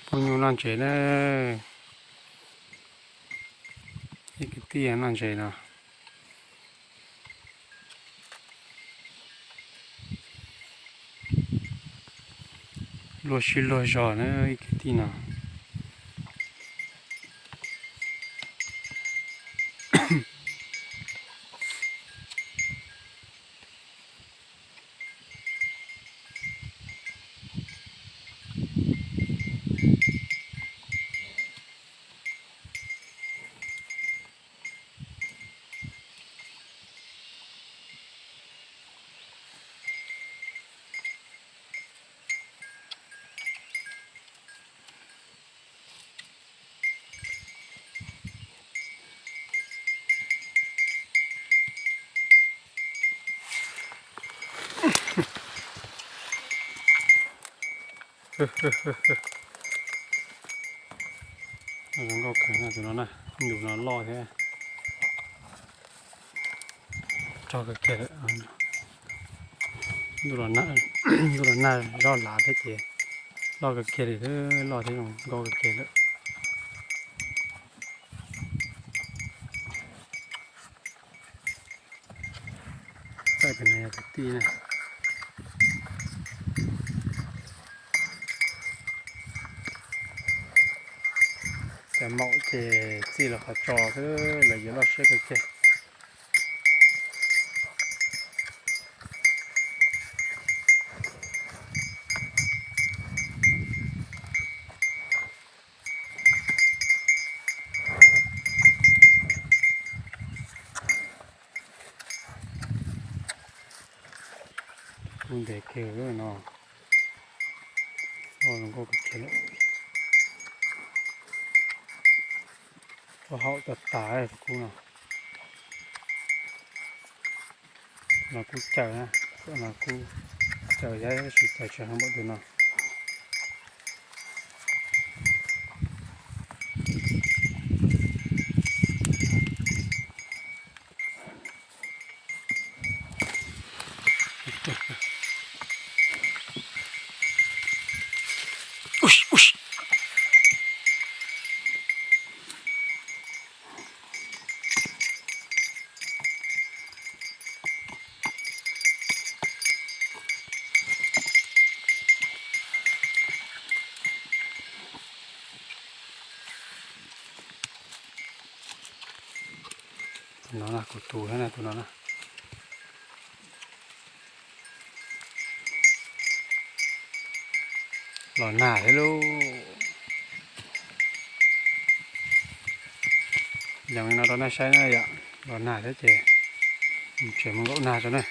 Phooj ywg noj ntses na, ib kwv tij noj ntses no. Luag sib luag zog na ib kwv tij no. Zoo nkauj kawg tus no na, ntu no loj thiab. Rog kawg kiag lawm. Ntuj los nag zoj lav thiab ces loj kawg kiag li, loj thiab zoo nkauj kawg kiag lawm. Txawm tus no yog tus tij na. Cov maum ces txij los qhov tso xwb, lawv yuav loj siab kawg kiag. Kub ntev kiag no, loj zoo nkauj kawg kiag lawm. Loj haum tas tas tus kub no. Los kub caws na, los kub caws, yog ib sim caws tsis heev npaum tus no. Tus no na, kuv tus thiab na tus no na. Los nag thiab lauj. Yees li no rau nej saib na yom, los nag thiab ces tseem mus nkaum nag rau nej.